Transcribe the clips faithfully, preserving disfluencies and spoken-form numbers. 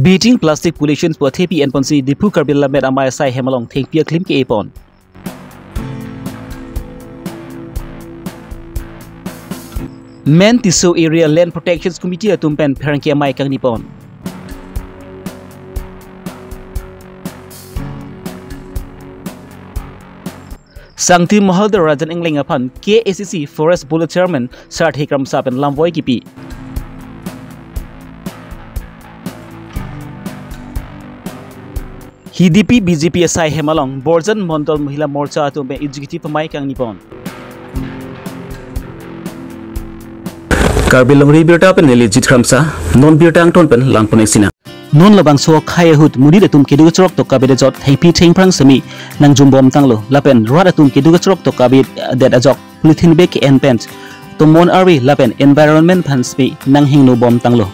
Beating plastic pollution pu athepi enponsi Diphu Karbi Lammet Amei asai hem along thengpi aklim ke-epon. Men Tisso Area Land Protection Committee atum pen pherangke amei kangnipon. Sangti Mahaldar Rajan Engleng aphan K A C C Forest Board Chairman Sarthe Kramsa pen lamvoi kipi. Hidipi B J P asai hem along Borjan Mondol Mahila Morcha atum pen executive amei kangnipon. Karbi Longri Abirta pen neli Jit Kramsa, non birta angton pen langpon-ik sinang. Non labangso akhei ahut monit atum kedo kacharok tokave ajok thengpi thengphrang semi nangjum bom tanglo, lapen rat atum kedo kacharok tokave det ajok polythene bag ke-en pen tomon arve lapen environment aphan semi nanghingno bom tanglo.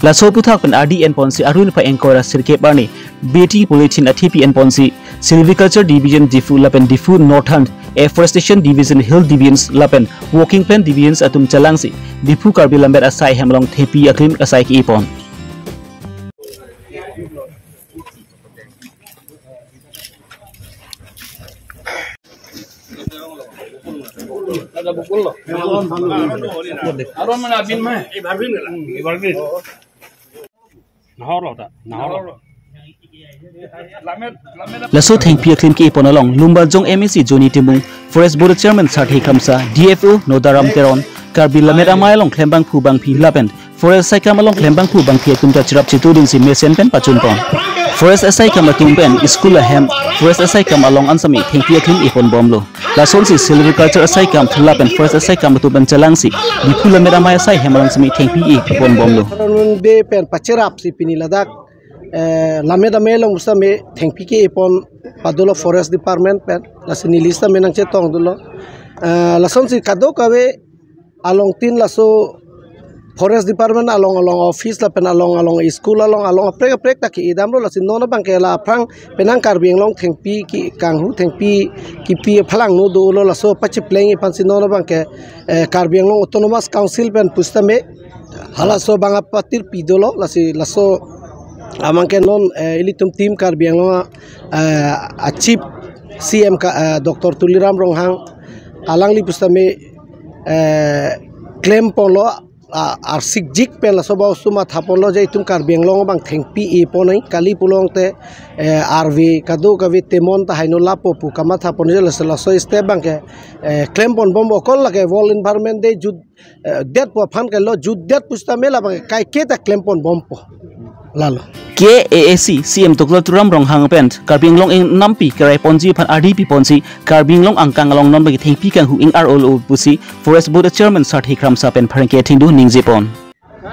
Laso aputhak pen ardi enponsi arul pa ingkoi ra sirkep arni Beating Polythene athepi enponsi Silviculture Division Diphu lapen Diphu Northern Afforestation Division, Hill Divisions lapen Working Plan Divisions atum chelangsi Diphu Karbi Lammet asai hem along thengpi aklim asai ke-epon. Laso thengpi aklim ke-epon along Lumbajong M A C Johnny Timung, Forest Board Chairman Sarthe Kramsa, D F O Nodaram Teron, Karbi Lammet Amei along klembangphu bangphi lapen Forest asai kam along klembangphu bangphi atum ta cherap chetudunsi mesen pen pachunpon. Forest asai kam atum pen school ahem, Forest asai kam along an semi thengpi aklim epon bomlo. Lasonsi Silviculture asai kam lapen Forest asai kam atum pen chelangsi Diphu Lammet Amei asai hem along semi thengpi epon bomlo. Karbi pen pacherapsi pini ladak, eh, Lammet Amei along semi thengpi ke-epon padolo Forest Department pen, lasi neli semi nangchetong dolo. Eh, lasonsi kadokave alongtin laso Forest Department along along office lapen along along school along along aprek aprek ta ke-edamlo, lasi non abangke la aphrang penang Karbi Anglong thengpi kanghu thengpi kipi aphalangno dolo, laso pachipleng-ik aphansi non abangke, eh, Karbi Anglong Autonomous Council pen pusitame halaso abang apatir pidolo, lasi laso abangke non, eh, ilitum Team Karbi Anglong, eh, a Chief C M ka, eh, Doctor Tuliram Ronghang alangli pusitame, eh, klemponlo, ah, arsikjik pen laso abang osomar thaponlo je itum Karbi Anglong abang thengpi epon nang kali pulote, eh, arve kadokave tomon tahai no lapo pu kamatha pon je laso, laso step abangke, eh, klempon bompo, okol lake World Environment Day jut, eh, det pu aphan ke lo jutdet pusitame labang kaike ta klempon bompo. Lalo. K A A C C M Doctor Tuliram Ronghang pen Karbi Anglong ingnampi keraiponji aphan ardi piponsi Karbi Anglong angkang along non abangke thengpi kanghu ing-arlo pusi Forest Board Chairman Sarthe Kramsa pen pherangke athengno ningjepon.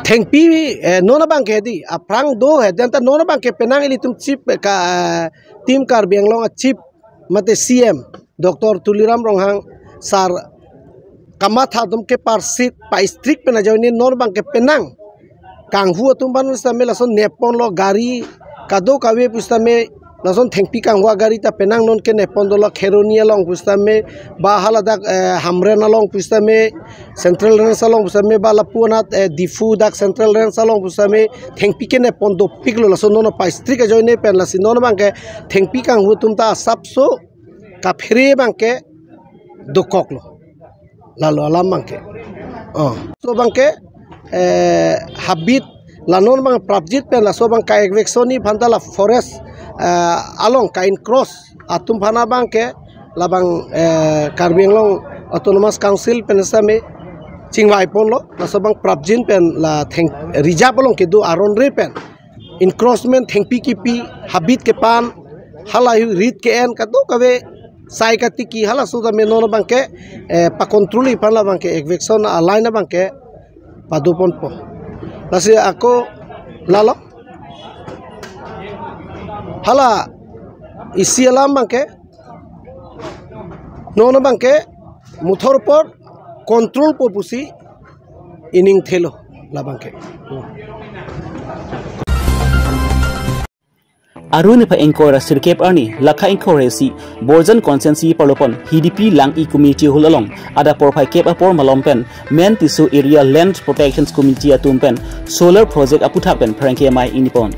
Thengpi, eh, non abangke di, aphrang do he, den ta non abangke penang ilitum Chief, eh, ka, eh, Team Karbi Anglong a Chief mate C M Doctor Tuliram Ronghang sar kamatha atum ke parsit pa-strict pen ajoine non abangke penang kanghu atum aphan sitame lason nepponlo gari kadokave pusitame lason thengpi kanghu agari ta penang non ke neppon dolo Kheroni along pusitame ba haladak, eh, Hamren along pusitame Central Range along pusitame ba lapu anat, eh, Diphu dak Central Range along pusitame thengpi ke neppon dopiklo, laso non pa-strict ajoine pen lasi non abangke thengpi kanghu atum ta asapso kaphere abangke dokoklo. Lalo alam abangke. Oh. So abangke, eh, habit la non abang prapjit pen laso abang ka-eviction-ji aphan ta la forest, eh, along ka-encroach atum aphan abangke labang, eh, Karbi Anglong Autonomous Council pen sitame chingvaiponlo, laso abang prapjin pen la theng reserve along kedo aron re pen encroachment thengpi kipi habit kepan hala rit ke-en kadokave sai katiki halaso tame non abangke, eh, pa-control-ji aphan labangke eviction a-line abangke padoponpo. Lasi ako lalo hala isi alam abangke non abangke muthor apor control-po pusi ining thelo labangke. Aru niphai ingkoi ra sirkep arni, lakha ingkoi ra isi, Borjan constituency parlopon, H D P Lang-i community hall along, adap porphai kep apor malom pen, Men Tisso Area Land Protection Committee atum pen, solar project aputhak pen pherangke amei ingnipon.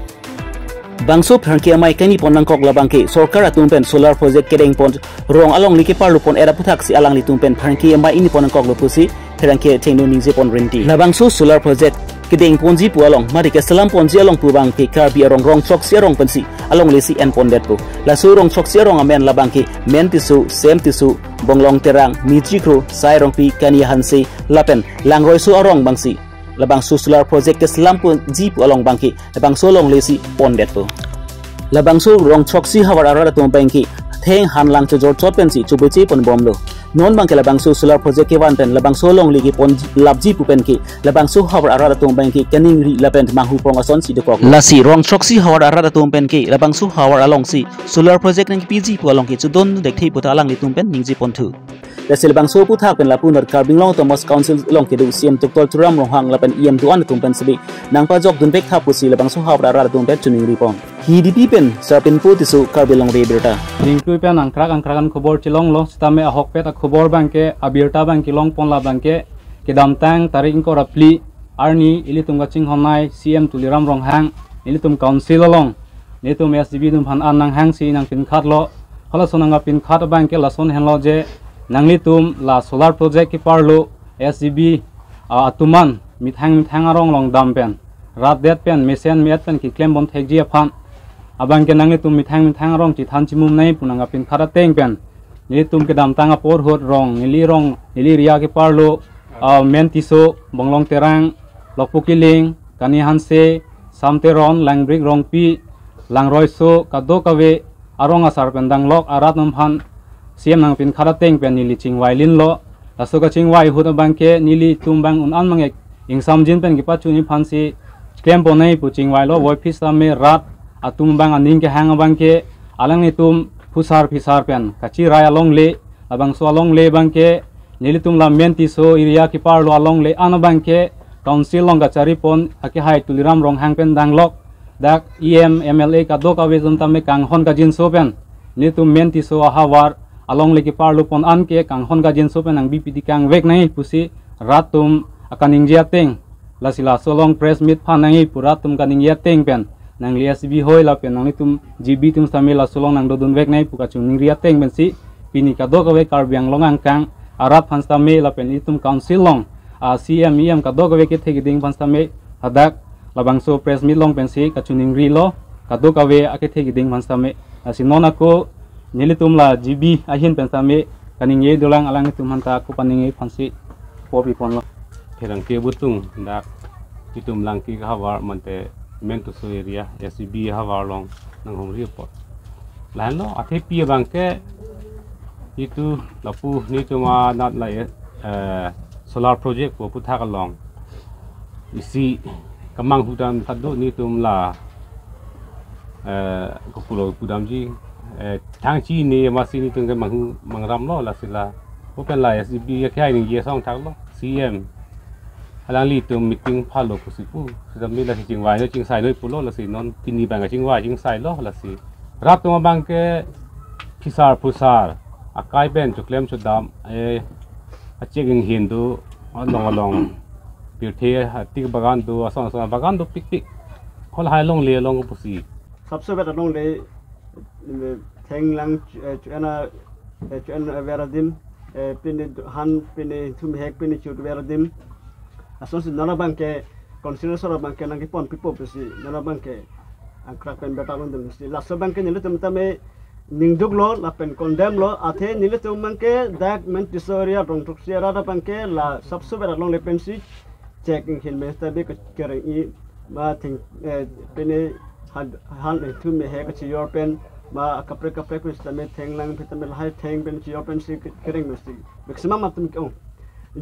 Bangso pherangke amei kaingnipon nangkok labangke, sorkar atum pen solar project kedengpon, rong alongle keparlopon-et aputhaksi alanglitum pen pherangke amei ingnipon nangkoklo pusi, pherangke chengno ningjepon rinti. Labangso solar project kedengponji pu along, mari keselamponji along pu abangke Karbi arong rong throksi arong pensi, alongle si enpondetpo. Laso rong throksi arong amen labangke, Men Tisso, Sem Tisso, Bonglong Terang, Miji Kro, Sai Rongpi, Kani Hanse, lapen, Langroiso arong abangsi. Labangso solar project keselamponji pu along abangke, labangso alongle si pondetpo. Labangso rong throksi havar arat atum abangke, theng hanlang chojor chot pensi, chobei cheponbomlo. Non abangke labangso solar project kevan pen, labangso alongle kepon lapji pu penke, labangso havar arat atum abangke, kaningri lapen manghu pong asonsi dokok. Lasi rong throksi havar arat atum penke, labangso havar alongsi, solar project nangkepiji pu along ke chodon dekthe puta alanglitum pen ningjeponthu. Lasi labangso aputhak pen lapu North Karbi Anglong Autonomous Council along kedo C E M Doctor Tuliram Ronghang lapen E M do-an atum pen sibi nangpajokdunvek tha pusi labangso havar arat atum pen choningripon. H D P pen Sarpinpo Tisso, Karbi Longri Abirta. Ningtui pen angkrak angkrak an khobor chelonglo, sitame ahokpet akhobor abangke, abirta abangke longpon labangke, kedamtang tarik ingkoi ra phli arni ilitum kachinghonnei C E M Tuliram Ronghang, ilitum council along, nelitum S D B atum aphan an nanghangsi nangpinkhatlo. Halaso nangkapinkhat abangke lason henlo je, nanglitum la solar project keparlo S D B, ah, atum an methang methang arong along dam pen, rat det pen, mesen me-et pen keklembom thekji aphan. Abangke nanglitum methang methang arong chethan chimumnei pu nangkapinkhat ateng pen, nelitum kedamtang apor ahut rong, neli rong, neli area keparlo, ah, Men Tisso, Bonglong Terang, Lokpo Killing, Kani Hanse, Sam Teron, Langbrik Rongpi, Langroiso, kadokave arong asar pen danglok arat atum aphan C E M nangpinkhat ateng pen neli chingvai linlo. Laso kachingvai ahut abangke nelitum abang un-an mang-ek ingsamjin pen kepachunji aphansi klemponei pu chingvailo, voiphit sitame rat atum abang aning kehang abangke alanglitum phusar phisar pen kachirai alongle, labangso alongle abangke nelitum la Men Tisso area keparlo alongle an abangke council along kacharipon akehai Tuliram Ronghang pen danglok, dak E M, M L A kadokave atum tame kanghon kangjinso pen, nelitum Men Tisso ahavar alongle keparlopon an ke kanghon kangjinso pen nangbi pidi kangveknei pusi rat atum akaningje ateng. Lasi laso along press meet phan nangji pu rat atum kaningje ateng pen, nangli S D B hoi lapen nanglitum G B atum sitame laso along nangdodunveknei pu kachoningri ateng pensi, pini kadokave Karbi Anglong angkang arat aphan sitame lapen itum council along, ah, C E M, E M kadokave kethe keding aphan sitame hadak labangso press meet along pensi kachoningrilo, kadokave akethe keding aphan sitame. Lasi non ako nelitum la G B ahin pen sitame kaningje dolang, alanglitum aphanta ako paningje aphansi kopi ponlo. Pherangke abutung dak itum Langki havar mate Men Tisso area S D B havar along nanghumri apot. Lahenlo, athepi abangke itum lapu nelitum anat la, eh, solar project pu aputhak along isi kemanghu dam thadu nelitum la, eh, kopulo pudamji, eh, thangchi ne masi nelitum kemanghu mangramlo, lasi la, open la S D B ya kya ningje asong thaklo, C E M. Alanglitum meeting phalo pusi pu, sitame lasi chingvai noi, chingsainoi pulo, lasi non pini abang chingvai chingsailo, lasi rat atum abangke phisar phusar akai pen choklem chodam, eh, achek inghin do, along along pirthe, atik bagan do, ason ason bagan dopikpik. Hol hai alongle along pusi. Sabse pehla alongle, eh, thenglang, eh, chu-en a, eh, chu-en aver adim, eh, pini han, pini thumhek, pini chut aver adim. Asonsi non abangke, council asor abangke nangkepon pipo pusi, non abangke angkrak pen birta longdun pusi. Laso abangke nelitum tame ningduklo, lapen condemn lo, athe nelitum abangke dak Men Tisso area rong throksi arat abangke la sabse pehla alongle pensi chek inghin pen sitame ke-, kereng-i, ma thing, eh, pini han, han, eh, thumhek kachijor pen, ma kaprek kaprek pen sitame thenglang pen sitame lahai theng pen chijor pensi ke-, kereng mesti. Maximum atum ke-ong.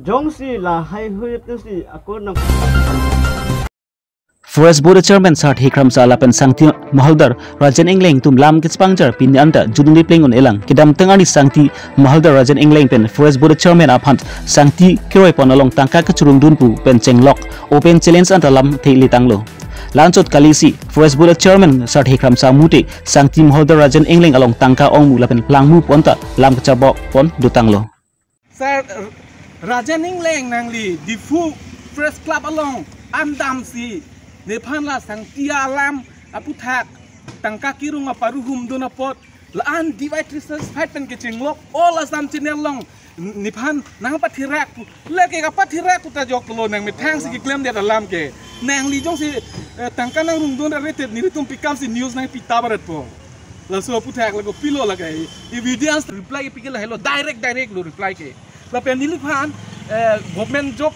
Jongsi lahai hui pensi ako nang Forest Board Chairman Sarthe Kramsa lapen Sangti Mahaldar Rajen Engleng atum lam kechepangjar pini anta judung di pleng un elang. Kedamtang arni Sangti Mahaldar Rajen Engleng pen Forest Board Chairman aphan sangti keroipon along tangka kechurungdun pu pen chenglok open challenge anta lam the letanglo. La-anchot kalisi Forest Board Chairman Sarthe Kramsa mute Sangti Moholdar Rajen Engleng along tangka ongmu lapen langmu pon ta lam kachabok pon dotanglo. Sir, Rajen Engleng nangli Diphu Press Club along an damsi nephan la sangti alam aputhak tangka kerung aparu humdun apot la-an divide research fight pen kechinglok all Assam channel along nephan nangpathirak pu. Lake kapathirak pu ta joklo, nangmethangsi keklemdet alam ke. Nangli jongsi, eh, tangka nangrungdun arete nelitum pikam si news nangpi tabaret po. Laso aputhak lake pilo lake evidence reply pi ke lahelo, direct direct lo reply ke. Lapen neliphan, eh, government job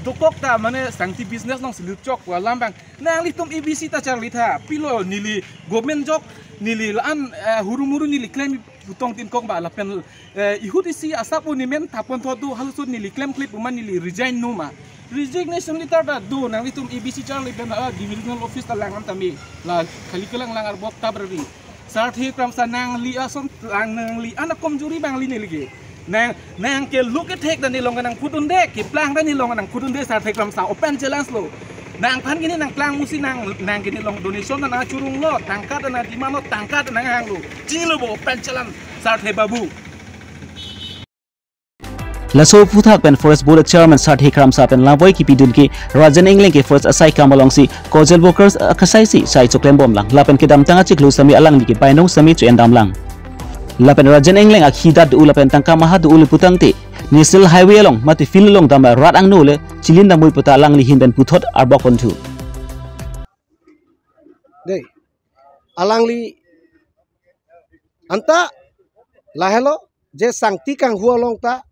dokok ta mane sangti business alongsi lutchok pu alam abang. Nanglitum A B C ta charli tha, pilo neli government job neli la-an, eh, hurum hurum neli klem putong tin kok ba lapen, eh, ihut isi asap unimen thapon tho do halaso neli klemkle pu ma neli resign numa. Resignation letter ta do, nanglitum A B C charli pen, ah, divisional office ta lang an tame. La khali kelang lang arbok tabrari. Sarthe Kramsa nangli ason lang nangli anak komjuri abang li neli ke. Nang, nang ke look attack dan nilong nangpudunde, keplang dan nilong nangpudunde Sarthe Kramsa open challenge lo. Nangphan kini nangplang musi nang, nang kini long donation nangchurunglo, tangka nangdemandlo, tangka nanghanglo. Chinilo bo open challenge Sarthe Babu. Laso aputhak pen Forest Board Chairman Sarthe Kramsa pen lamvoi kipidun ke Rajen Engleng ke forest asai kam alongsi casual workers akasaisi sai choklembomlang lapen kedamtang achiklo sami alangli ke bainong sami cho-endamlang. Lapen Rajen Engleng akhidat do lapen tangka maha do le putangte National Highway along mate field along dam rat angno le chilin damvoi puta alangli ahin pen puthot arbok ponthu. Dei, alangli anta lahelo je sangti kanghu along ta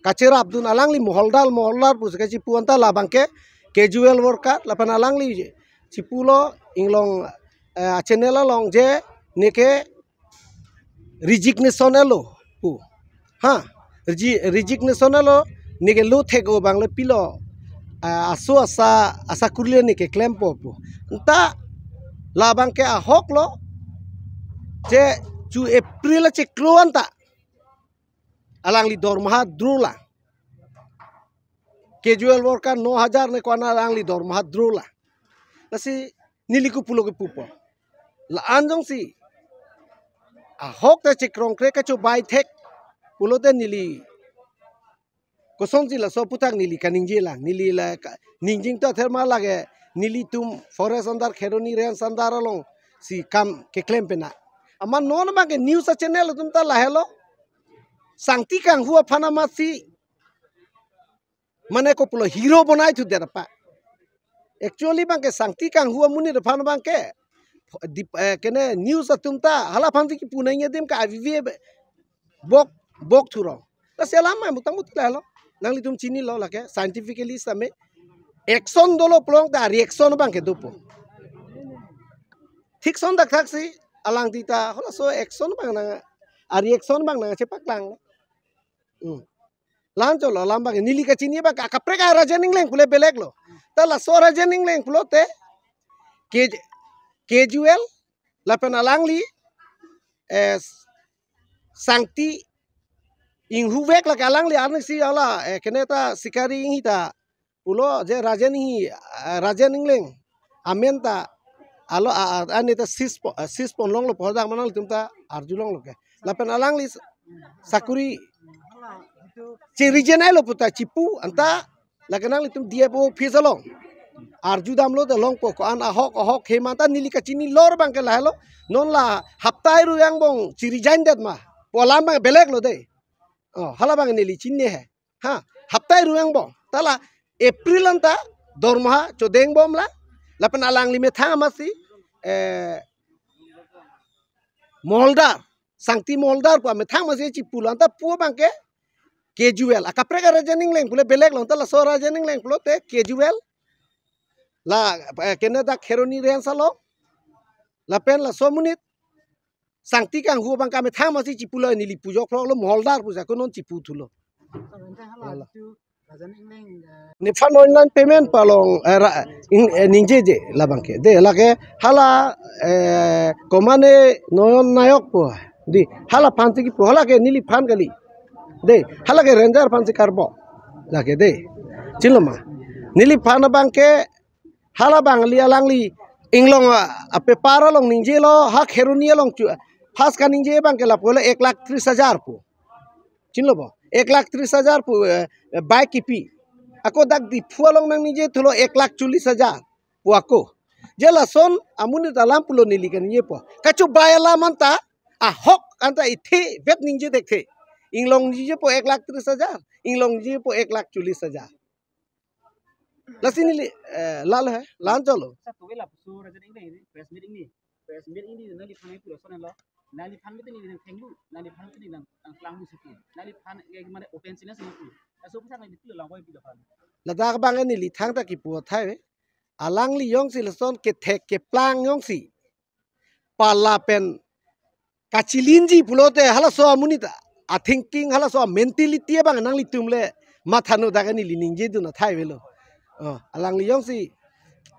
kacherapdun alangli Moholdar, Moholdar pusi kachipu anta labang ke casual worker lapen alangli chipulo inglong, eh, channel along je neke resignation elo pu. Ha, resi-, resignation elo neke lo thek-o abang le pilo, ah, aso asa, asa kurli neke klempo pu. Anta labang ke ahok lo je chu April achiklo anta alangli dormaha drola. Casual worker no hajar ne ko-an alangli dormaha drola. Lasi neli kopulo kepupo. La-an jongsi ahok ta chikrong kre kachobai thek pulote neli kosonsi laso aputhak neli kaningjelang, neli la ka-, ningjing ta therma lake nelitum forest under Kheroni range under alongsi kam keklem pena. Amat non abang ke news a channel atum ta lahelo. Sangti kanghu aphan amatsi mane kopulo hero bonai thudet apa. Actually abang ke sangti kanghu amonit aphan abang ke dip-, eh, kene news atum ta hala aphan si kipu nangji adim ke avivi bok, bok thurong. Lasi alam mai mutang muti lahelo. Nanglitum chinilo lake scientifically same action dolo pulote reaction abang ke dopo. Thik son dak thaksi alangli ta halaso action abang nang, a reaction abang nangchepaklang. Hmm. La-anchot lo alam abang neli kachini abang ka-, kaprek a Rajen Engleng pule belek lo. Ta laso Rajen Engleng pulote ke-, casual lapen alangli, eh, sangti inghuvek lake alangli arnisi hala, eh, kene ta sikari inghi ta pulo je Rajen hi, eh, Rajen Engleng amen ta alo a, a, ani ta sis po, eh, sis pon longlo pu dak mana ilitum ta arjulonglo ke. Lapen alangli s-, sakuri chi resign lo puta chipu anta lake nanglitum D F O office along arju damlo te longpo ko-an ahok ahok he ma ta neli kachini lor abang ke lahelo. Non la hapta iru angbong chi resign det ma pu alam abang belek lo dei. Oh, hala abang neli chinine he. Ha, hapta iru angbong. Ta la April anta dormaha chodengbomlang. Lapen alangli methang amatsi, eh, Moholdar, sangti Moholdar pu amethang amatsi chipulo anta pu abang ke casual. A kaprek a Rajen Engleng pule belek lo anta laso Rajen Engleng pulote casual. La, eh, kene dak Kheroni range along. Lapen laso amonit sangti kanghu abang ke amethang amatsi chipulo neli pu jokphloklo Moholdar pu jako non chipu thulo. Hala. Nephan online payment palong, eh, ra-, in, eh, ningjeje labang ke. Dei lake hala, eh, komane Noyon Nayok pu. Dei hala aphansi kipu hala ke neliphan kali. Dei hala ke ranger aphansi karbo. Lake dei. Chinilo ma. Neliphan abang ke Hala abang li alangli inglong a, a paper along ningjelo, ha Kheroni along chu. First kaningje abang ke lapu lo ek lakh tris hajar pu. Chinilo bo? Ek lakh tris hajar pu, eh, eh, bike kipi. Ako dak Diphu along nangningjelo ek lakh chollis hajar pu ako. Je lason amonit alam pulo neli kaningjepo. Kachobai alam anta, ahok anta ithe vet ningje thekthe. Inglong ningjepo ek lakh tris hajar, inglong ningjepo ek lakh chollis hajar. Lasi neli, eh, lalo he, lan cholo. Sa tuwe lapuso raja ding ding, press meet ding ding. Press meet ding ding, nangliphan pulo sonen lo. Nangliphan meeting ding ding thenglu, nangliphan meeting ding ding klanglu suku. Nangliphan, eh, mane open challenge suku. Laso puthak nangdiklo lang boy pilo phan. Ladak abang neli thangta kipu athai ve. Alangli jongsi lason kethek keplang jongsi pala pen kachilinji pulote halaso amonit a thinking, halaso mentality abang nanglitum le matha no, dak neli ningjedun athai avelo. Oh, alangli jongsi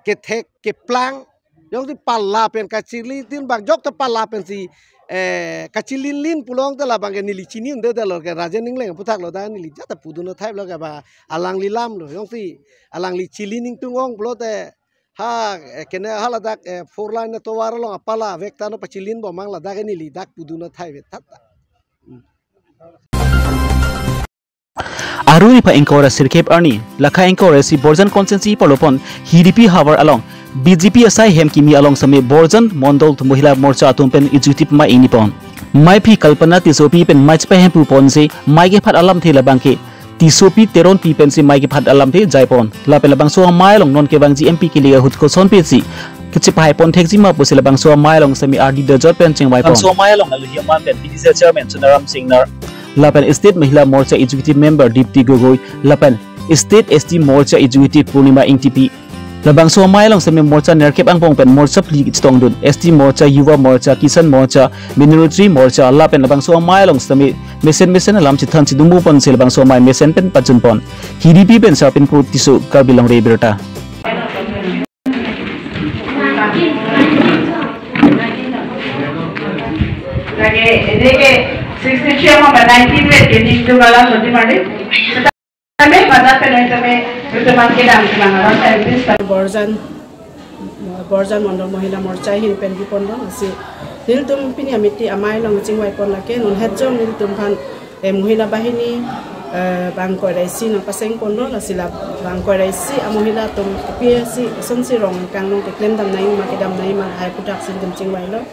kethek keplang, jongsi pala pen kachilintin bang jokta pala pensi, eh, kachilinlin pulo te labang ke neli chini un-edetlo ke Rajen Engleng aputhak lo, dak neli jata pudun athai avelo ke ba alangli alam lo. Jongsi alangli chilin ingtung ong pulote ha, eh, kene haladak, eh, four lane atovar along apala vek ta no pachilin bom mang, ladak neli dak pudun athai ave tata. Aruni pha ingkoi ra sirkep arni, lakha ingkoi ra isi Borjan constituency palopon Hidipi havar along B J P asai hem kimi along sitame Borjan Mondol Mohila Morcha atum pen executive amei ingnipon. Maiphi Kalpana Tissopi pen mei chepahemphu ponsi mei kephat alamthe labang ke Tissopi Teronpi pensi mei kephat alamthe jaipon. Lapen labangso amei along non kevangji M P kilik ahut kosonpesi kachepahai pon thekji ma pusi labangso amei along sitame ardi dojot pen chingvaipon. Labangso amei along alohi aman pen B D C L chairman Sonaram Singnar, lapen State Mahila Morcha Executive Member Dipti Gogoi, lapen State S T Morcha Executive Purnima Ingtipi. Labangso amei along sitame morcha nerkep angbong pen morcha phli chetongdun, S T Morcha, Yuva Morcha, Kisan Morcha, Minority Morcha, lapen labangso amei along sitame mesen mesen alam chethan chedunbu ponsi labangso amei mesen pen pajunpon. Hidipi pen Sarpinpur Tisso, Karbi Longri Abirta. Lake, ini ke sixty three ama nineteen ke, ke di itu kalau nanti mari. Kami pada pen kami itu makin dalam semangat, saya bisa. Borjan, Borjan Mondol Mohila Morcha ahin pen bipon do, lasi nelitum pini amiti amei along chingvaipon lake, non hetjong nelitum aphan, eh, Mohila Bahini, eh, bang ingkoi ra isi nangpasengpon do, lasi la bang ingkoi ra isi amohila atum P S C, sonsi rong kang nong keklem dam nangji ma kedam nangji ma hai aputhak si nelitum chingvailo.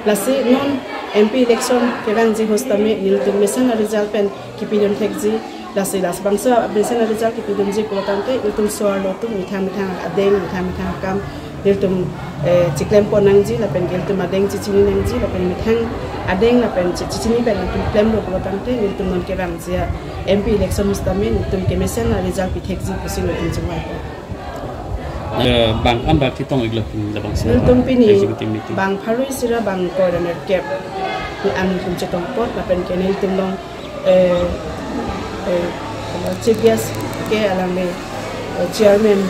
Lasi non M P election kevangji ahut sitame nelitum mesen aresult pen kipidun thekji. Lasi labangso mesen aresult kipidunji pulotangte nelitum so-arlo atum methang methang adeng methang methang akam nelitum, eh, chiklempon nangji lapen nelitum adeng chichini nangji lapen methang adeng lapen chi-, chichini pen nelitum klemlo pulotangte nelitum non kevangji M P election ahut sitame nelitum ke mesen aresult pithekji pusi nelitum chingvai. Eh, bang kam bak chetong-iklo pini labangso. Nelitum pini executive meeting. Bang pharo isi ra bang ingkoi ra nerkep an nelitum chetongpon lapen ke nelitum along, eh, eh, chief guest ke alangli, eh, chairman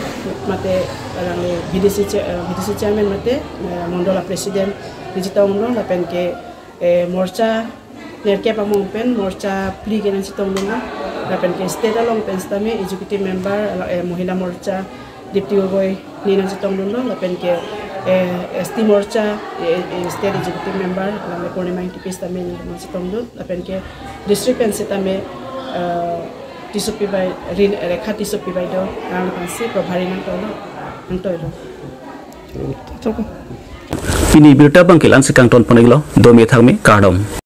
mate alangli B D C chair-, eh, B D C chairman mate, eh, mondol a president neli chetonglo lapen ke, eh, morcha nerkep angbong pen morcha phli ke nangchetongdunlo. Lapen ke state along pen sitame executive member, eh, Mohila Morcha Dipti Gogoi ne nangchetongdunlo. Lapen ke, eh, S T Morcha, eh, eh, state executive member alangli Purnima Ingtipi sitame ne nangchetongdun. Lapen ke district pen sitame, eh, Tissopi bai, Rin-, Rekha Tissopi bai do, nang pensi Probhari nangtonglo, nangtonglo. Pini abirta abang ke la-ansi kangtonpon-iklo, dome thakme, kardom.